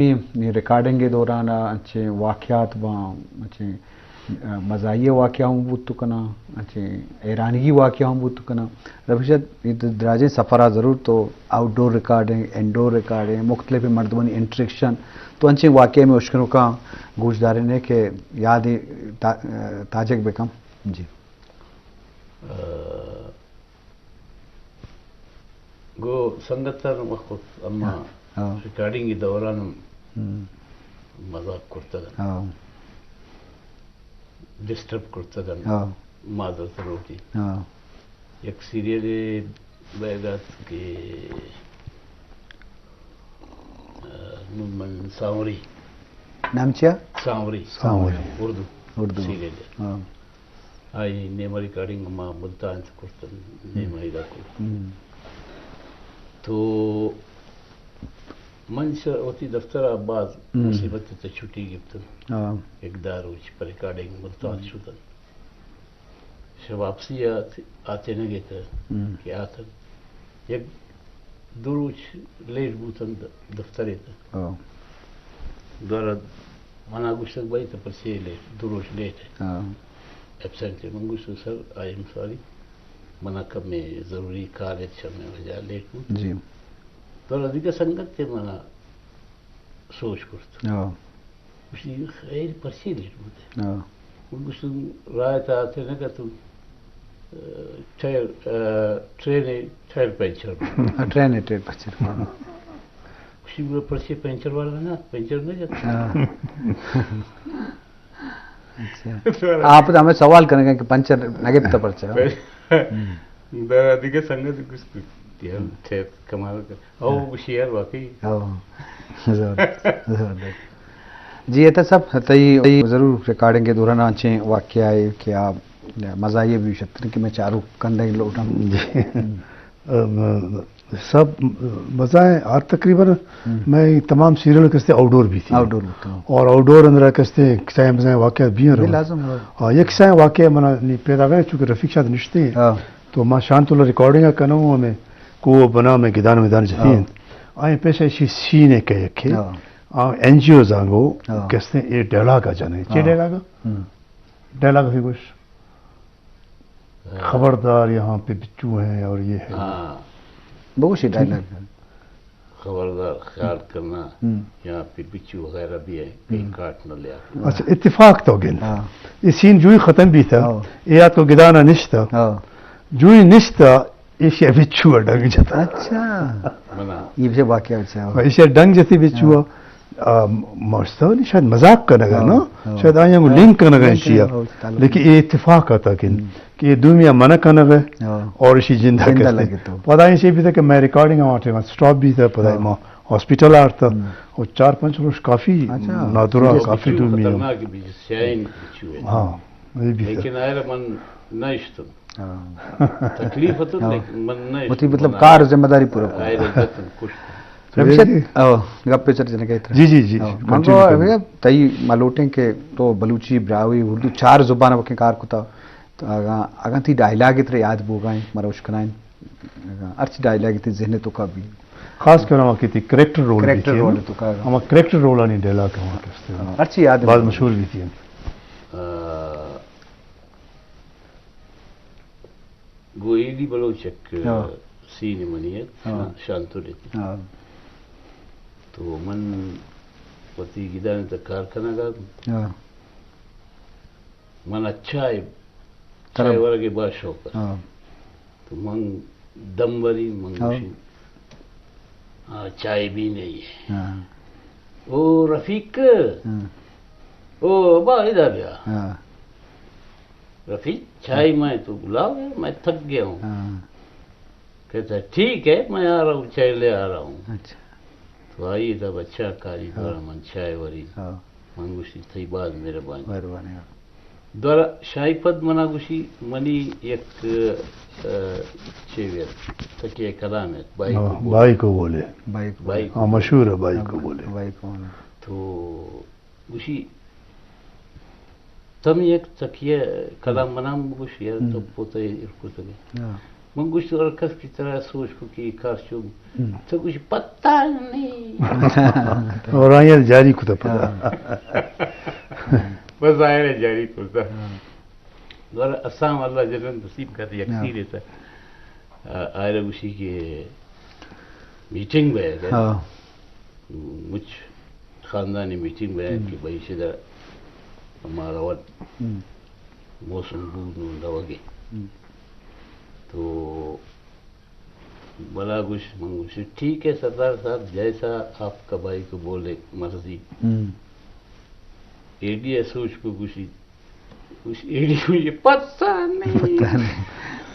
اے ریکارڈنگ ءِ دوران ءَ انچیں واقعات باں، انچیں، آ، مزاحیہ واقعہ ہم بوت کناں، انچیں حیرانگی واقعہ ہم بوت کناں۔ رفیق صاحب، اے دراجیں سفر ءَ ضرور تو آؤٹ ڈور ریکارڈنگ، انڈور ریکارڈنگ، مختلف مردمانی انٹریکشن، تو انچیں واقعہ میں اشکنوکاں گوشدارین ہے کہ یاد تا-، تاجگ بکم۔ جی۔ آ، گوں سنگتاں وقت اما ہاں۔ ریکارڈنگ دوران ہم ہم۔ مذاق کرتگ انت۔ ہاں۔ ڈسٹرب کرتگ انت۔ ہاں۔ معذرت لوٹی۔ ہاں۔ یک سیریلے بیگ ات کہ، آ، نوں من سانوری۔ نام چیا؟ سانوری۔ سانوری۔ اردو۔ اردو۔ سیریل۔ ہاں۔ آئی نیمہ ریکارڈنگ ما ملتان چہ کرتن، نیمہ ادا کرت۔ ہم۔ تو من چہ وتی دفتر ءَ باز ہم۔ مصیبت ءَ چھٹی گپتن۔ ہاں۔ یک دہ روچ پہ ریکارڈنگ ملتان ہم۔ شتن۔ شہ واپسی ءَ آت-، آتینگ ءَ تہ ہم۔ کہ آتن۔ یک دو روچ لیٹ بوتن د-، دفتر ءَ تہ۔ ہاں۔ دورا منا گوشتگ، بھائی تو پرچے لیٹ، دو روچ لیٹ ہے۔ ہاں۔ ایبسنٹ ہے۔ من گوشت، سر، آئی ایم سوری، منا کمے ضروری کار ہے، چہ ہمے وجہ لیٹ بوت۔ جی۔ دورا دگہ سنگت تے منا سوچ کرت۔ ہاں۔ گوشتی، خیر، پرچے لیٹ بوتے؟ ہاں۔ من گوشت، راہ تا آتے نہ کہ تو، آ، ٹائر، آ، ٹرین ٹائر پنچر۔ ہاں، ٹرین ٹائر پنچر۔ گوشتی، پرچے پنچر والا نہ، پنچر نہ جاتا۔ ہاں۔ اچھا۔ آپ تو ہمیں سوال کرنے کہ پنچر نہ گپتا پرچا۔ ہم۔ دگہ سنگت گوشت، یار، ٹھیک، کمال کر۔ او، ہاں۔ گوشی یار، واقعی۔ او، زبردست، زبردست۔ جی، عطا صاحب، تئی، تئی ضرور ریکارڈنگ ءِ دوران انچیں واقعہ ہے کہ آ مزاحیہ بھی شتر کہ میں چارو کندگ لوٹاں۔ جی۔ ہم۔ ام، سب مزاحیہ آ تقریباً ہم۔ میں تمام سیریل کستے آؤٹ ڈور بھی تھی۔ آؤٹ ڈور بھی تھی۔ اور آؤٹ ڈور اندر کستے کسائیں مزاحیہ واقعہ بھی ہیں۔ لازم ہے۔ ہاں، یک سائیں واقعہ منا نی پیدا گئے، چونکہ رفیق شاد نشتے ہیں۔ ہاں۔ تو ما شانتولا ریکارڈنگ ءَ کنوں، ہمیں کو بنا میں گدان میدان جتی ہاں۔ انت۔ آئیں پیش ایشی سین ہے کہ یکے۔ ہاں۔ آ این جی او زانگو ہاں۔ کستے اے ڈائلاگ آ جانے۔ چے ہاں۔ ڈائلاگ؟ ہم۔ ڈائلاگ ہی گوش۔ ہاں۔ خبردار یہاں پہ بچو ہیں اور یہ ہے۔ ہاں۔ بگوشی ڈائلاگ۔ خبردار، خیال کرنا، ہم۔ یہاں پہ بچو وغیرہ بھی ہے، کہیں ہم۔ کاٹ نہ لیا۔ اچھا، اتفاق تو گن۔ ہاں۔ یہ سین جوئی ختم بھی تھا، ہاں۔ یہ آت کو گدانا نشتا۔ ہاں۔ جوئی نشتا، ایشی بچو ڈنگ جتا۔ اچھا۔ منا۔ یہ بھی واقعہ اچھا ہوا۔ ایشی ڈنگ جتی بچو۔ ہاں۔ آ، مستو نے شاید مذاق کنگا، ہاں، نا؟ ہاں۔ شاید آیاں گوں ہاں۔ لنک کنگا لنک ایشی۔ کنگا، ہاں، تعلق۔ لیکن یہ اتفاق آتا کہ، ہم۔ کہ یہ دومی منع کنگا ہاں۔ اور ایشی جندہ زندہ کرتے۔ لگے تو۔ پدا ایشی بھی تھا کہ میں ریکارڈنگ آتے میں سٹاپ بھی تھا، پدا ہاں۔ ما ہاسپٹل آتا۔ ہم۔ اور چار پنچ روز کافی اچھا۔ نادرا، تو کافی بچو دومی۔ خطرناک بھی سیاہین بچو ہے۔ ہاں، یہ بھی تھا۔ لیکن آئرا من نہ اشتم۔ ہاں۔ تکلیف اتو، ہاں۔ لیکن من نہ وتی مطلب کار ذمہ داری پورا کرو۔ آئے رجعت کچھ۔ رفیق صاحب، او، گپ پہ چر جنے کہتے ہیں۔ جی، جی، جی، ہاں۔ جی، من کنٹینیو کو، کرو۔ تئی ملوٹیں کہ تو بلوچی، براہوئی، اردو چار زبان وکیں کار کتا۔ تو اگاں، اگاں تی ڈائیلاگ ترے یاد بوگائیں، مروش کنائیں۔ اگاں ہرچ ڈائیلاگ تی ذہن تو کا بھی۔ خاص کر ہما کہ تی کریکٹر رول کریکٹر بھی تھی رول نا۔ تو کا۔ ہما کریکٹر رولانی ڈائیلاگ ہما کستے۔ ہاں، ہرچی یاد بعد ہے۔ مشہور بھی تھی۔ آ، گوں ایڈی بلوچ یک ہاں۔ سین منی ات، ہاں۔ شان-، شانتل ات۔ ہاں۔ تو من وتی گدان تہ کار کنگا۔ ہاں۔ من چائے، ترا چائے ورگے باز شوق ات۔ ہاں۔ تو من دم وری، من ہاں۔ گوشی، ہاں، چائے بھی نہیں ہے۔ ہاں۔ او رفیق، ہاں۔ او با ادا بیا۔ ہاں۔ رفیق، چائے میں تو بلاؤ، میں تھک گیا ہوں۔ ہاں۔ کہتا ہے، ٹھیک ہے، میں آ رہا ہوں، چائے لے آ رہا ہوں۔ اچھا۔ تو آئی تھا بچہ کاری ہاں۔ دورا من چائے وری۔ ہاں۔ من گوشتی، تئی باز مہربانی۔ مہربانی، ہاں۔ دورا شاہی پد منا گوشی، منی یک، آ، چے ویت، تکیہ کلام ہے، بھائی ہاں، کو بولے۔ بھائی کو بولے۔ بھائی کو بھائی کو ہاں، مشہور ہے، بھائی ہاں، کو بولے۔ بھائی کو بولے۔ تو گوشی، تم یک تکیہ کلام منام بگوش، یار، تو ہم۔ پوتا ایر کتگے۔ ہاں۔ من گوشت، اور کس کی طرح سوچ کو کہ یہ کار چون؟ ہم۔ تو گوشت، پتہ نہیں۔ اور آئی جاری کتا پدا۔ ہاں۔ بس ظاہر ہے جاری کرتا۔ ہاں۔ دوبارہ اسام اللہ جنت نصیب کرتے، یک ہاں۔ سیرے تا۔ آ، آئرہ گوشی کہ میٹنگ بہ، ہاں۔ مچ خاندانی میٹنگ بہ، ہم۔ کہ بھائی شدہ ہمارا وقت ہم۔ موسم بود نو روگے۔ ہم۔ تو بلا گوش، من گوشی، ٹھیک ہے سردار صاحب، جیسا آپ کا بھائی کو بولے مرضی۔ ہم۔ ایڈی ء سوچ کو گوشی، گوشی، ایڈی گوشی، پتہ نہیں۔ پتہ نہیں۔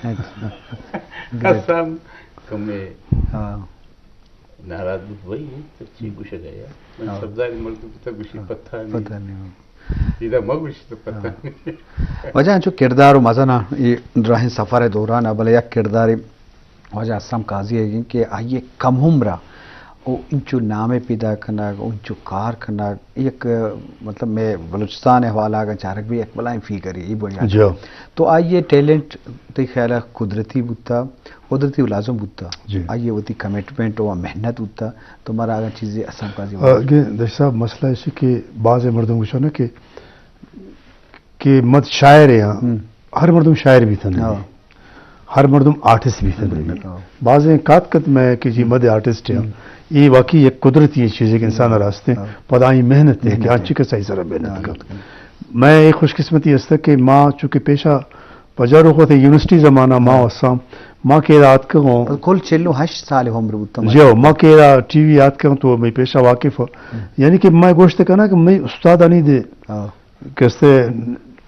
اچھا۔ قسم کمے ہاں۔ ناراض بود، بھائی، تو چی گوشگ ء یا؟ من ہاں۔ سرداری مردم تو گوشی، ہاں۔ پتہ نہیں۔ پتہ نہیں۔ ادا مہ گوشی تو پتہ ہاں۔ نہیں۔ واجہ انچو کردار و مزن ء اے دراہیں سفر ء دوران ء، بلے یک کردارے واجہ اسام قاضی ء کہ آئی ء کم عمر ء او انچو نام ء پیدا کنگ، او انچو کار کنگ، یک، مطلب، مئے بلوچستان ء حوالہ ء اگاں چارگ بی، یک بلائیں فیگرے، اے بنیاد۔ جی۔ تو آئی ء ٹیلنٹ تئی خیال ء قدرتی بوتا، قدرتی و لازم بوتا۔ جی۔ آئی ء وتی کمٹمنٹ و محنت بوتا، تو مارا اگاں چیزے اسام قاضی آ، واجہ۔ اگے دش صاحب، مسئلہ ایشی کہ بعض مردم گوشاں کہ کہ مد شاعر ہیں، ہم۔ ہر مردم شاعر بیت نہ ہاں۔ ہر مردم آرٹسٹ بیت نہ ہاں۔ بعض ہیں کات کت میں کہ جی ہم۔ مد آرٹسٹ ہیں۔ ہم۔ یہ واقعی ایک قدرتی چیز ہے کہ انسان ہم۔ راستے ہاں۔ پدا ہی محنت ہے کہ محنت آج ہے۔ چکے صحیح سر محنت ہاں۔ کر۔ میں یہ خوش قسمتی ہستا کہ ماں چونکہ پیشہ پجارو خود یونیورسٹی زمانہ ماں ہاں۔ اسام، ماں کے رات کا ہوں۔ کل چلو ہشت سال عمر بوتا جی، ماں کے را ٹی وی آت کا تو میں پیشہ واقف ہوں۔ ہم۔ یعنی کہ میں گوشت کنا کہ میں استاد آنی دے ہاں۔ کستے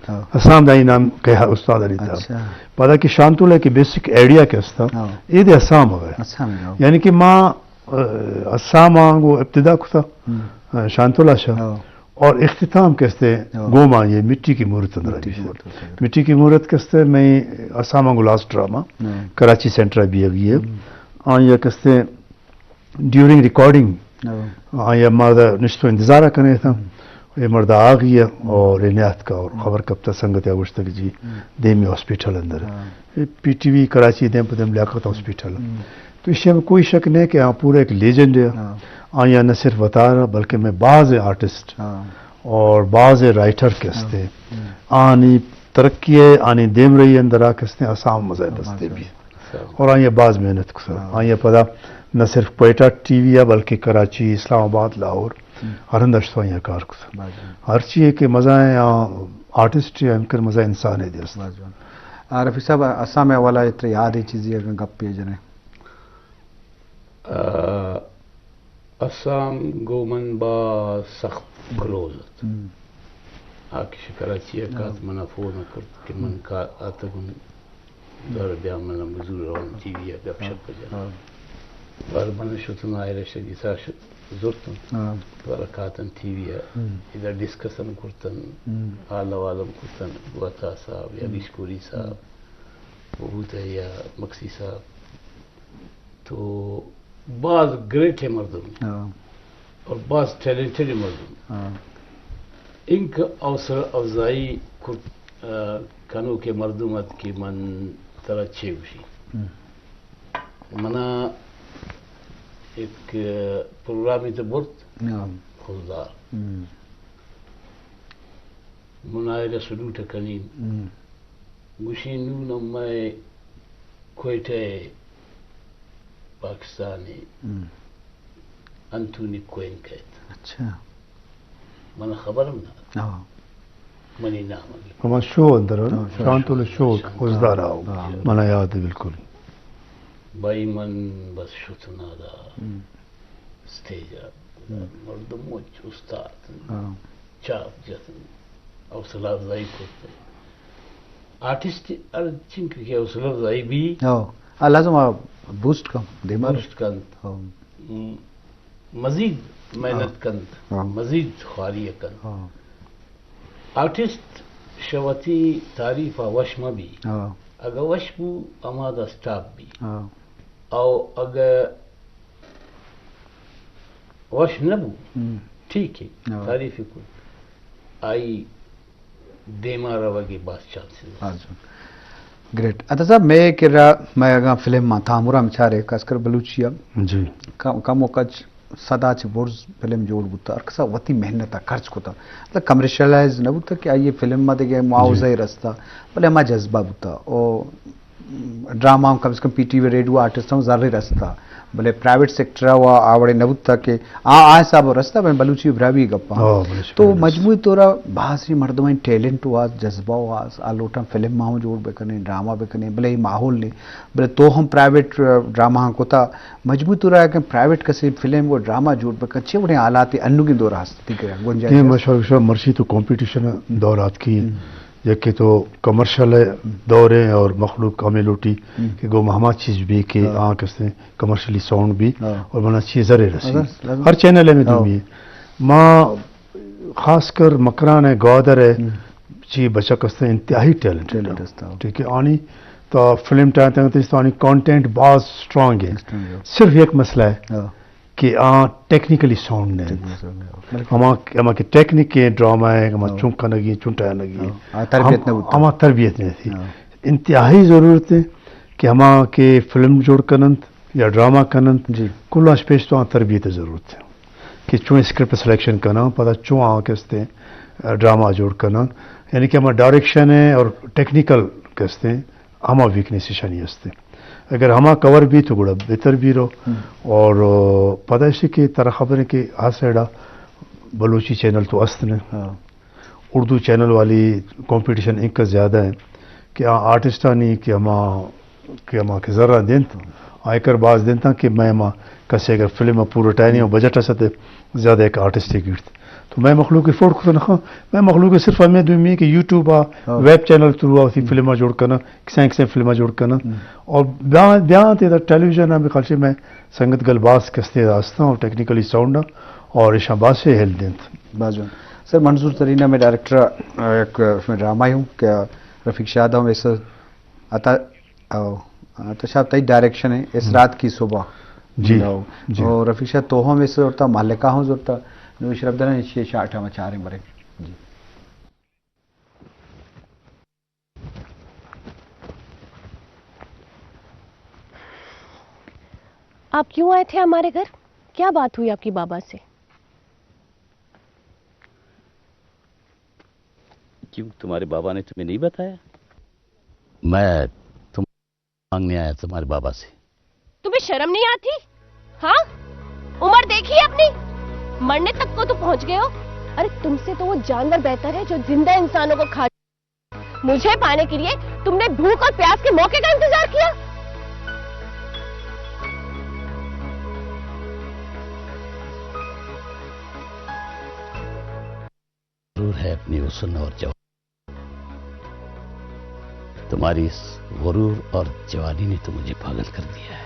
ہاں۔ اسام دائی نام کہ استاد علی تھا۔ اچھا۔ پدا کہ شانتول ہے کہ بیسک آئیڈیا کستا، ہاں۔ اے دے اسام ہے۔ اسام ہے، ہاں۔ یعنی کہ ماں، آ، اسام آنگو ابتدا کتا، ہم۔ آ، شانتولا شا۔ ہاں۔ اور اختتام کستے ہاں۔ گوما یہ مٹی کی مورت اندر مٹی کی مورت اندر۔ مٹی کی مورت کستے میں اسام آنگو لاسٹ ڈرامہ، ہاں۔ کراچی سینٹر بھی گئی ہے۔ ہم۔ آن یہ کستے ڈیورنگ ریکارڈنگ ہاں۔ آئی ء مرد نشتو انتظار ء کنے تھا۔ ہم۔ اے مرد آ گیا ہم۔ اور اے نیاتکا اور ہم۔ خبر کپتا سنگت یا گوشتا کہ جی ہم۔ دیمی ہاسپٹل اندر۔ ہاں۔ اے پی ٹی وی کراچی دیم پہ دیم لیاقت ہاسپٹل۔ ہم۔ تو اس میں کوئی شک نہیں کہ ہاں پورا ایک لیجنڈ ہے۔ ہاں۔ آئی نہ صرف وتارا بلکہ میں بعض آرٹسٹ ہاں۔ اور بعض رائٹر کے ہاں۔ ہستے ہم۔ آنی ترقی ہے، آنی دیم رہی اندر آ کستے آسام مزہ ہاں، دستے ماشاءاللہ۔ بھی۔ اور آئی ء باز محنت کتگ۔ ہاں۔ آئی ء پدا نہ صرف کوئٹہ ٹی وی ء بلکہ کراچی، اسلام آباد، لاہور، ہم۔ ہر ہند اشتو آئی ء کار کتگ۔ باز جوان۔ ہرچی ہے کہ مزہ ہے آ آرٹسٹ ہے، ہمکر مزہ انسان ہے دیست۔ باز جوان۔ آ، رفیق صاحب، اسام ء حوالہ ء ترا یاد ہے چیزی اگاں گپ پہ جنے؟ آ، اسام گوں من باز سخت کلوز ات۔ ہم۔ آ کہ کراچی ء کات ہاں۔ منا فون کرت کہ من ہم۔ کا آتگوں در بیا من مزور روان ٹی وی ء گپ شپ جن۔ ہاں۔ بار من شتن آئرہ شگی سا ش-، زرتن۔ ہاں۔ بار کاتن ٹی وی ء ہم۔ ادا ڈسکشن کرتن، ہم۔ حال حوالم کرتن، گوتا صاحب یا ہم۔ گشکوری صاحب، ہم۔ وہ بوتا یا مکسی صاحب۔ تو باز گریٹ مردم ہاں۔ اور باز ٹیلنٹڈ مردم۔ ہاں۔ انکہ حوصلہ افزائی کرت، آ، کنوکے مردم ات کہ من ترا چے گوشی۔ ہم۔ منا ایک، آ، پروگرامی تو برت ہاں۔ خضدار۔ ہم۔ من آئرا سلوٹ کنین۔ ہم۔ گوشی نون مئے کوئٹہ ء پاکستان ء ہم۔ انتونی کوئن کئیت۔ اچھا۔ من خبر ہم نہ۔ ہاں۔ منی نام ء۔ ہما شو اندر ہاں، شو، شانتول شو۔ شو، شانتول۔ خضدار آؤ۔ ہاں۔ منا یاد ہے بالکل۔ بھائی من بس شتنا دا ہم۔ اسٹیج ء ہم۔ مردم مچ استاد ہاں۔ چاپ جت، حوصلہ افزائی کرت۔ آرٹسٹ ہر چنکہ کہ حوصلہ افزائی بی۔ ہاں۔ آ لازم آ بوسٹ کن، دیما بوسٹ کنت۔ ہاں۔ م-، مزید محنت ہاں۔ کنت، ہاں۔ مزید خواری کنت۔ ہاں۔ آرٹسٹ شہ وتی تعریف ء وش مہ بی۔ ہاں۔ اگہ وش بو، ہما دا سٹاپ بی۔ ہاں۔ او اگہ وش نہ بو، ہم۔ ٹھیک ہے، ہاں۔ تعریف کت۔ آئی دیما روگی باز چانسز است۔ ہاں جی۔ گریٹ۔ عطا صاحب، مئے کرا، مئے اگاں فلم ما تامرا مچارے، خاص کر بلوچی ء، جی۔ کم، کم و کچ سدا چہ برز فلم جوڑ بوتا، ہر کسا وتی محنت ء خرچ کتا، مطلب کمرشلائز نہ بوتا کہ آئی فلم ما دگہ معاوضہ، جی، رستا، بلے ہما جذبہ بوتا۔ او ڈرامہ ہم کم از کم پی ٹی وی، ریڈیو آرٹسٹ ہم زر رستا، بلے پرائیویٹ سیکٹر ء آ وڑے نہ بوتا کہ آ، آ حساب ء رستا، بلے بلوچی براہوئی گپاں۔ ہاں، بلوچی تو براہوئی۔ مجموعی طور ء بازیں مردمانی ٹیلنٹ واس، جذبہ واس، آ لوٹاں فلم ما ہم جوڑ بکنیں، ڈرامہ بکنیں، بلے اے ماحول نے، بلے تو ہم پرائیویٹ، آ، ڈرامہ ہاں کتا، مجموعی طور ء اگاں پرائیویٹ کسے فلم و ڈرامہ جوڑ بکنت، چے وڑیں حالات انوگیں دور ہست تئی کرا گنجائش؟ اے مشہور شو مرشی تو کمپٹیشن دور آتکی۔ ہم۔ یکے تو کمرشل دور ہے اور مخلوق ہمیں لوٹی، ہم، کہ گو ہما چیز بھی کہ، ہاں، آ کسے کمرشلی ساؤنڈ بھی، ہاں، اور منا چیز زرے رسی۔ ہاں، لازم۔ ہر چینل ہے میں، ہاں، دومی ہے۔ ما خاص کر مکران ہے، گوادر ہے، ہم، چی بچک ہستے انتہائی ٹیلنٹڈ ٹیلنٹ ہے۔ ہستا۔ ٹھیک ہے، آنی تو فلم ٹائم تک تو آنی کانٹینٹ بہت سٹرانگ ہے۔ سٹرانگ ہے۔ صرف ایک مسئلہ ہے، ہاں، کہ آ ٹیکنیکلی ساؤنڈ نہیں۔ ٹیکنیکلی ساؤنڈ نہیں۔ ہما، ہما کہ ٹیکنیک کے ڈرامہ ہے، ہما، ہاں، چون کنگی، چون ٹائنگی۔ ہاں۔ آ تربیت ہم، نہ ہوتا۔ ہما تربیت نہیں تھی۔ ہاں۔ انتہائی ضرورت ہے کہ ہما کہ فلم جوڑ کننت یا ڈرامہ کننت، جی، کلاش پیش تو آ تربیت ضرورت ہے کہ چون اسکرپٹ سلیکشن کناں، پدا چون آ کستے ڈرامہ جوڑ کناں، یعنی کہ ہما ڈائریکشن ہے اور ٹیکنیکل کستے ہما ویکنس ایشانی ہستے۔ اگر ہما کور بی تو گڑا بہتر بی رو۔ ہم۔ اور، آ، پدا ایشی کہ ترا خبر ہے کہ آ سائیڈا بلوچی چینل تو است نے۔ ہاں۔ اردو چینل والی کمپٹیشن انکا زیادہ ہے کہ آ آرٹسٹانی کہ ہما، کہ ہما کہ ذرہ دینت، آ ایکر باز دینتا کہ میں ہما کسے اگر فلم پورا ٹائنی اور بجٹ است زیادہ ایک آرٹسٹ گیرت۔ تو میں مخلوق افورڈ کتا نخواں، میں مخلوق صرف ہمیں دومی کہ یوٹیوب آ، ہاں، ویب چینل تھرو آ وتی، ہم، فلم جوڑ کناں، کسان کسان فلم جوڑ کناں۔ ہم۔ اور بیان، بیان تے دا ٹیلی ویژن ہم خالشے میں سنگت گل باز کستے دا ہستاں اور ٹیکنیکلی ساؤنڈ آ اور ایشاں باز سے ہیلپ دینت۔ باز جوان۔ سر منظور ترین میں ڈائریکٹر، آ، ایک، آ، اس میں ڈرامہ ہی ہوں کہ رفیق شاد ہم ایسا عطا، او، عطا شاد تئی ڈائریکشن ہے، اس، ہم، رات کی صبح۔ جی، جی۔ اور رفیق شاد تو ہم ایسا زورتا، مالکا ہم زورتا، نو شرف دنا شے شاٹ ہم چاریں برے۔ جی۔ آپ کیوں آئے تھے ہمارے گھر؟ کیا بات ہوئی آپ کی بابا سے؟ کیوں، تمہارے بابا نے تمہیں نہیں بتایا؟ میں تم مانگنے آیا تمہارے بابا سے۔ تمہیں شرم نہیں آتی؟ ہاں؟ عمر دیکھی ہے اپنی؟ مرنے تک کو تو پہنچ گئے ہو۔ ارے، تم سے تو وہ جانور بہتر ہے جو زندہ انسانوں کو کھا مجھے پانے کے لیے تمنے بھوک اور پیاس کے موقع کا انتظار کیا۔ ضرور ہے اپنی حسن اور جوانی۔ تمہاری اس غرور اور جوانی نے تو مجھے پاگل کر دیا ہے۔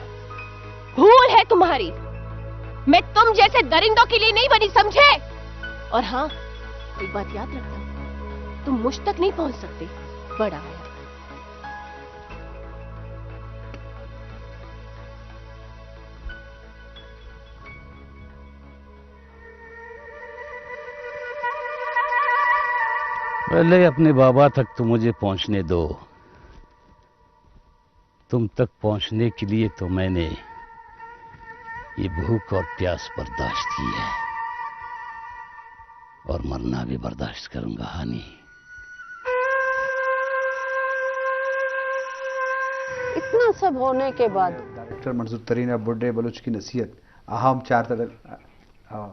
بھول ہے تمہاری۔ میں تم جیسے درندوں کے لیے نہیں بنی، سمجھے؟ اور ہاں، ایک بات یاد رکھنا، تم مجھ تک نہیں پہنچ سکتے۔ بڑا آیا۔ پہلے اپنے بابا تک تو مجھے پہنچنے دو۔ تم تک پہنچنے کے لیے تو میں نے یہ بھوک اور پیاس برداشت کی ہے، اور مرنا بھی برداشت کروں گا، ہانی۔ اتنا سب ہونے کے بعد۔ ڈائریکٹر منظور ترین ء بڈے بلوچ کی نصیحت، اہم چار تر، آ،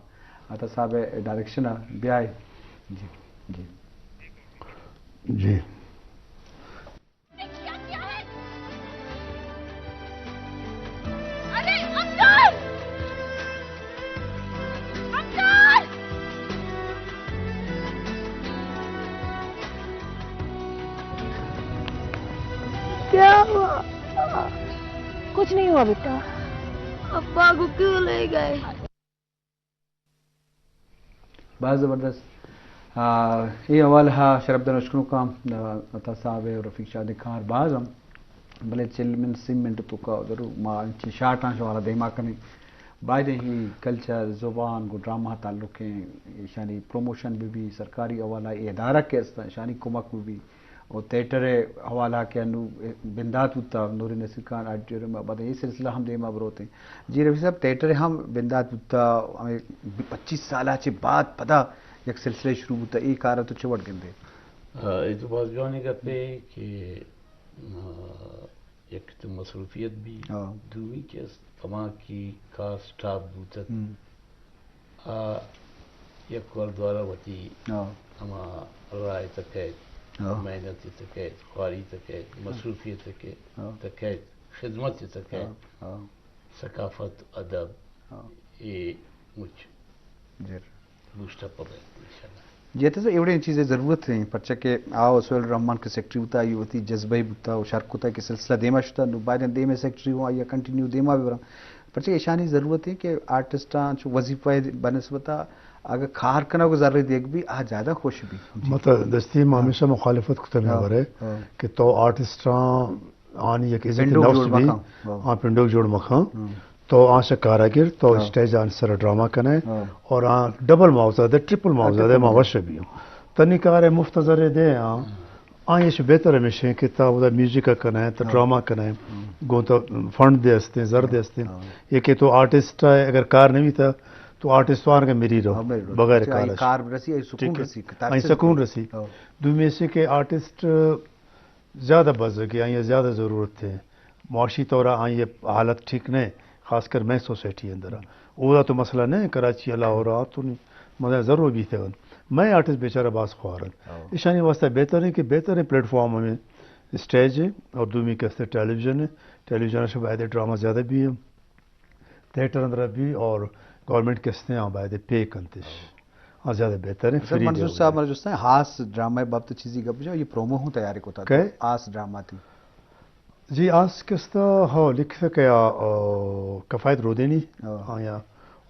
عطا صاحب ء ڈائریکشن ء بیائے۔ جی، جی۔ جی۔ ارے عبدال! عبدال! کیا ہوا؟ کچھ نہیں ہوا بیٹا۔ ابا کو کیوں لے گئے؟ باز زبردست۔ آ، اے حوالہ ء شرپ دار اشکنوکاں، آ، عطا صاحب ء رفیق شاد ء کار باز ہم، بلے چل منٹ، سی منٹ توکا ضرور ما انچیں شاٹاں شمارا دیما کنیں۔ بایدیں ہی کلچر، زبان گوں ڈرامہ تعلق ہیں، ایشانی پروموشن بہ بی، سرکاری حوالہ ء ادارہ کہ است، ایشانی کمک بہ بی۔ و تھیٹر ءِ حوالہ کہ انو بندات بوتا، نوری نصیر خان آڈیٹوریم ءَ، بعد اے سلسلہ ہم دیما بروتیں۔ جی رفیع صاحب، تھیٹر ہم بندات بوتا، ہمیں پچیس سال چہ بعد پدا یک سلسلہ شروع بوتا، اے کار تو چہ وڑ گندے؟ آ، اے تو باز جوانیں گپے کہ، آ، یک تو مصروفیت بی، ہاں۔ دومی کہ است کماکی کار سٹاپ بوتگ۔ ہم۔ آ یک وار دوارہ وتی، ہاں۔ ہما راہ ءَ تہ کئیت، ہاں۔ محنت ءَ تہ کئیت، خواری ءَ تہ کئیت، ہاں۔ مصروفیت ءَ تہ کئیت، ہاں۔ تہ کئیت، خدمت ءَ تہ کئیت، ہاں۔ ہاں۔ ثقافت، ادب، ہاں۔ اے مچ جر۔ بوسٹ اپ بہ بیت، انشاءاللہ۔ جی، تو ایوڑیں چیزے ضرورت ہیں، پرچہ کہ آ سہیل الرحمن کہ سیکرٹری بوتا، آئی وتی جذبہ بوتا و شر کتا کہ سلسلہ دیما شتا، نو باید دیم ءَ سیکرٹری ہوں، آئی کنٹینیو دیما ببراں۔ پرچہ ایشانی ضرورت ہے کہ آرٹسٹاں چو وظیفہ بنسبتا اگر کار کنگ و زر دیگ بی، آ زیادہ خوش بی۔ جی۔ مت دستی ما ہاں۔ ہمیشہ مخالفت کتگ ہاں۔ بارے ہاں۔ کہ تو آرٹسٹاں آنی یک عزت پنڈوک نفس جوڑ بی، مکن۔ ہاں۔ آ پنڈوک جوڑ مکن۔ ہاں۔ تو آ شہ کارا گر، تو ہاں۔ اسٹیج آن سر ڈرامہ کنے ہاں۔ اور آ ڈبل معاوضہ دے، ٹرپل معاوضہ دے، ٹرپل ما معاوضہ۔ وش بی۔ تنی کار مفت زر دے آ۔ آ ایش بہتر ہمیش ہیں کہ تا ودا میوزک کنے، تا ہاں۔ ڈرامہ کنے، ہاں۔ گوں تا فنڈ دے ہستے، زر ہاں۔ دے ہستے۔ ہاں۔ یہ کہ تو آرٹسٹ ہے، اگر کار نہیں بیتا، تو آرٹسٹ وان کے مری رہو، ہاں، مری رہو۔ بغیر اچھا، کار یہ اش۔ کار رسی، یہ سکون ٹھیک ہے۔ رسی، آئی تاثیر سکون رسی۔ رسی۔ ہاں۔ دومی ایسے کہ آرٹسٹ زیادہ بزگ ہے، آئی زیادہ ضرورت ہے۔ معاشی طور آئی حالت ٹھیک نہیں، خاص کر مئے سوسائٹی اندر۔ اودا تو مسئلہ نہیں، کراچی، لاہور آ تو نہیں، مزہ ضرور بیتے۔ مئے آرٹسٹ بیچارہ باز خوار ہیں۔ ہاں۔ ایشانی واسطہ بہتر ہے کہ بہتر ہے پلیٹ فارم ہمیں اسٹیج ہے اور دومی کستے ٹیلی ویژن ہے۔ ٹیلی ویژن سے باید ڈرامہ زیادہ بھی ہے۔ تھیٹر اندر بھی اور گورنمنٹ کستے ہیں، باید پے کنتش۔ ہاں، زیادہ بہتر ہے، سر، فری منظور دے صاحب، ہوئے۔ منظور صاحب، ہاس ڈرامہ بابت چیزی گپ جو، یہ پرومو ہوں تیاری کو تھا، کئے؟ ہاس ڈرامہ تھی۔ جی، آس کستا ہو لکھ سکے آ، آ، کفایت رودینی، ہاں۔ ہاں، یا،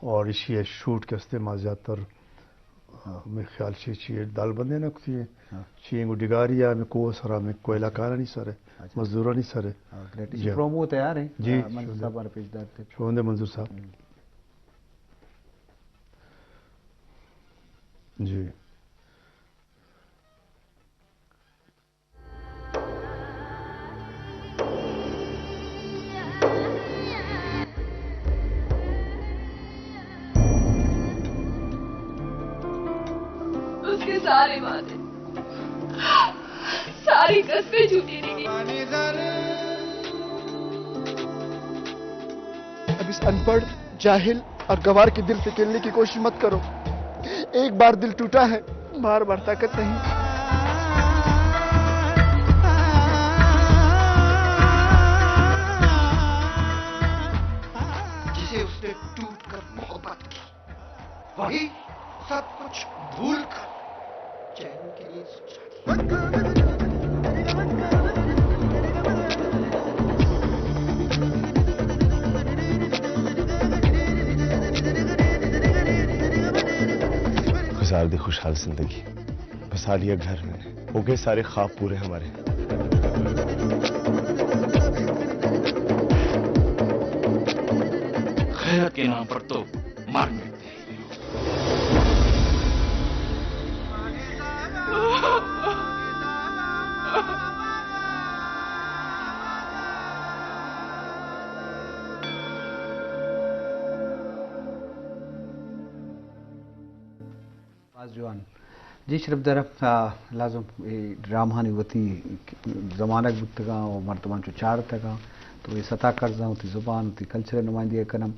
اور اسی شوٹ کستے ما زیادہ تر، ہاں۔ میں خیال چی، چی دال بندے نہ کتی ہیں۔ ہاں۔ چی انگو ڈگاری آ، میں کو سرا، میں کوئلہ اچھا۔ کارانی سر ہے، اچھا۔ مزدورانی سر ہے۔ ہاں، گریٹ۔ جی۔ یہ پرومو تیار ہے۔ جی، آ، منظور شکریہ۔ صاحب ہمارے پیش دار تھے۔ شوندے منظور صاحب۔ ہوں۔ جی۔ اس کے سارے وعدے، ساری قسمیں جھوٹی نکلی۔ اب اس ان پڑھ، جاہل اور گوار کے دل سے کھیلنے کی کوشش مت کرو۔ ایک بار دل ٹوٹا ہے، بار بار طاقت نہیں۔ جسے اس نے ٹوٹ کر محبت کی، وہی سب کچھ بھول کر چین کے لیے سوچا۔ گزار دی خوشحال زندگی، بسا لیا گھر میں نے، ہو گئے سارے خواب پورے ہمارے۔ خیرت کے نام پر تو مر مٹتے۔ باز جوان۔ جی شرف در، آ، لازم اے ڈرامہانی وتی زمانگ بوتگاں و مردمان چو چارتگاں، تو اے ستا کرزاں وتی زبان، وتی کلچر ءِ نمائندگی کناں۔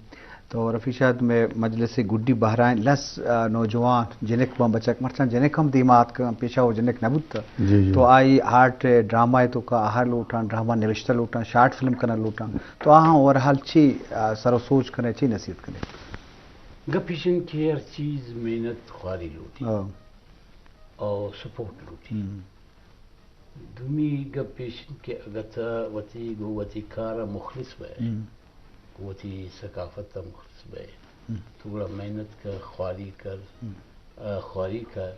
تو رفیع شاد، مئے مجلس ءِ گڈی بہرائیں لس، آ، نوجوان جنک باں، بچک، مرچاں جنک ہم دیما آتکگاں، پیشا و جنک نہ بوتہ۔ جی، جی۔ تو آئی آرٹ ڈرامہ ءِ توکا آہر لوٹاں، ڈرامہ نوشتہ لوٹاں، شارٹ فلم کنگ لوٹاں۔ تو آہاں اوورہال چی، آ، سر و سوج کنے، چی نصیحت کنے؟ گپ ایش انت کہ ہر چیز محنت خواری لوٹی۔ ہاں۔ او سپورٹ لوٹی۔ ہم۔ دومی گپ ایش انت کہ اگہ تہ وتی گوں وتی کار ءَ مخلص بئے، ہم۔ گوں وتی ثقافت ءَ مخلص بئے، ہم۔ تو گڑا محنت کر، خواری کر، ہم۔ آ، خواری کر۔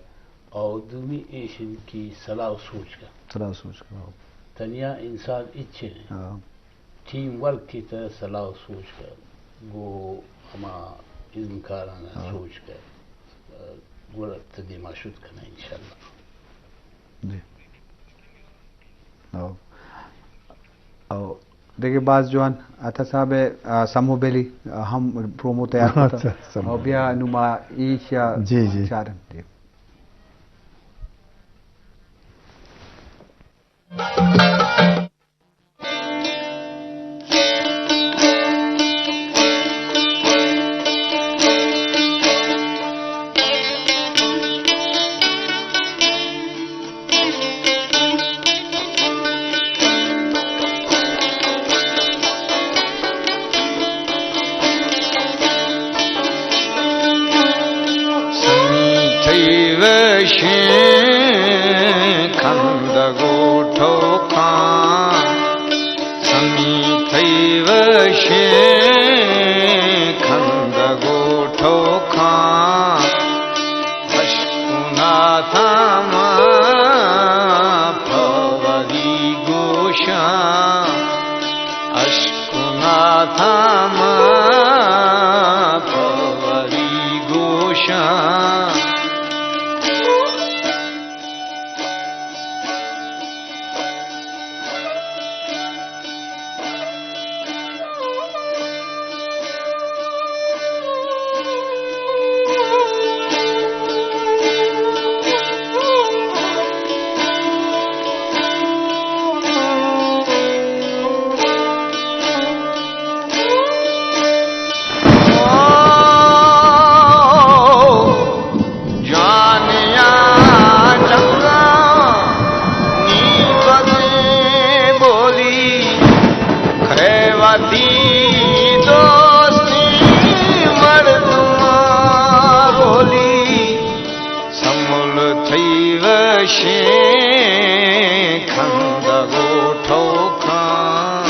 او دومی ایش انت کہ صلاح و سوج کر۔ صلاح و سوج کر، ہاں۔ تنیا انسان ہچ نہ۔ ہاں۔ ٹیم ورک ءِ تہ صلاح و سوج کن، گوں ہما ازمکاراں ءَ ہاں۔ سوج کن، گڑا تہ دیما شت کنئے انشاءاللہ۔ جی۔ او۔ او دیگه باز جوان عطا صاحب، آ، سمو بیلی، آ، ہم پرومو تیار کتا۔ اچھا، سمو او بیا بیلی۔ نو ما ایشیا جی، جی۔ چارن۔ جی۔ سمی تئی وشیں کند گوٹھو کاں، سمی تئی وشیں کند گوٹھو کاں، اشکناتاں ما پہ وتی گوشاں، اشکناتاں ما پہ وتی گوشاں۔ جانیاں چنگاں نی وتیں بولی، کئے وتی دوستیں مردماں رولی، سمل تئی وشیں کند گوٹھو کاں۔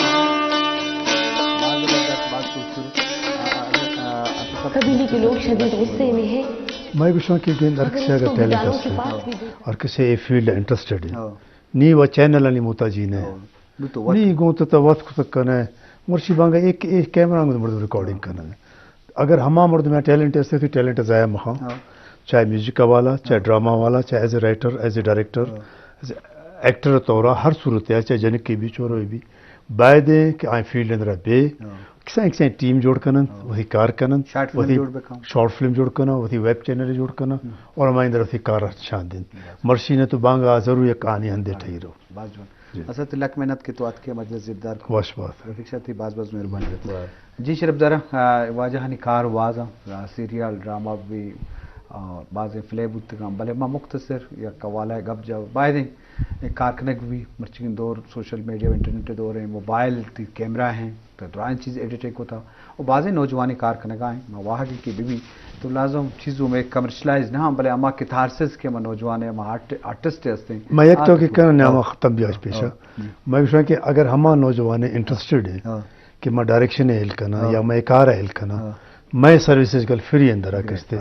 قبیلے کے لوگ شدید غصے میں ہیں۔ مئے گوشاں کہ گند ہر کسے اگر ٹیلنٹ است، ہر کسے اے فیلڈ انٹرسٹڈ ہے، نی و چینل آنی محتاجی نہ۔ نی گوں تو تو وت کتک کنے، مرشی بانگا ایک، ایک کیمرہ آنگو مردم ریکارڈنگ کنے۔ اگر ہما مردم ٹیلنٹ است تو ٹیلنٹ ضائع مخاں۔ چاہے میوزک والا، چاہے ڈرامہ والا، چاہے ایز اے رائٹر، ایز اے ڈائریکٹر، ایز اے ایکٹر طورا ہر صورت یا چاہے جنک کے بھی چورو بھی، باید ہے کہ آئیں فیلڈ اندر بے، کسان کسان ٹیم جوڑ کنن، وہی کار کنن، شارٹ فلم وہی جوڑ بکن۔ شارٹ فلم جوڑ کنن، وہی ویب چینل جوڑ کنن، اور ہمارے اندر وہی کار شان دین۔ مرشی نے تو بانگا ضرور یک آنی ہندے ٹھہرو۔ باز جوان۔ جی۔ اسد، لک محنت کہ تو اتکے مجلس زیبدار کو۔ وش بات۔ رفیق صاحب، تئی باز باز مہربانی۔ جی شرف دارا، آ، واجہانی کار باز آں، آ، سیریل، ڈرامہ بھی، آ، بازیں فلم بوتگاں، بلے ما مختصر یک حوالہ گپ جا بایدیں، اے کار کنگ بھی مرچی دور سوشل میڈیا و انٹرنیٹ دور ہیں، موبائل تی کیمرہ ہیں، تو درائیں چیز ایڈیٹ کتا۔ و بازیں نوجوانیں کار کنگا ہیں، ما واہگی کہ بہ بی تو لازم چیزوں میں کمرشلائز نہ ہاں، بلے ہما کتھارسس کہ ہما نوجوان ہے، ہما آرٹ-، آرٹسٹ ہستیں۔ میں یک تو کہ کنا نیاما ختم بیاش پیشا۔ میں گوشاں کہ اگر ہما نوجوان انٹرسٹڈ ہیں کہ میں ڈائریکشن ہیل کنا یا میں کار ہیل کنا، میں سروسز گل فری اندر کستے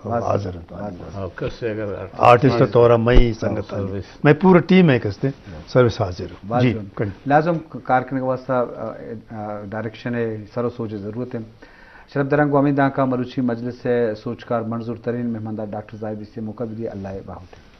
حاضر ہیں۔ آرٹسٹ طورا میں سنگت، میں پورا ٹیم ہے کستے سروس حاضر۔ جی، لازم کار کنگ واسطہ، آ، آ، ڈائریکشن ہے، سر و سوچ ضرورت ہے۔ شرف دراں گوں ہمے دانکا مروچی مجلس ء سوجکار منظور ترین مہماندار ڈاکٹر زاہد بیسی ء موقع بدی۔ اللہ ء باہوٹ۔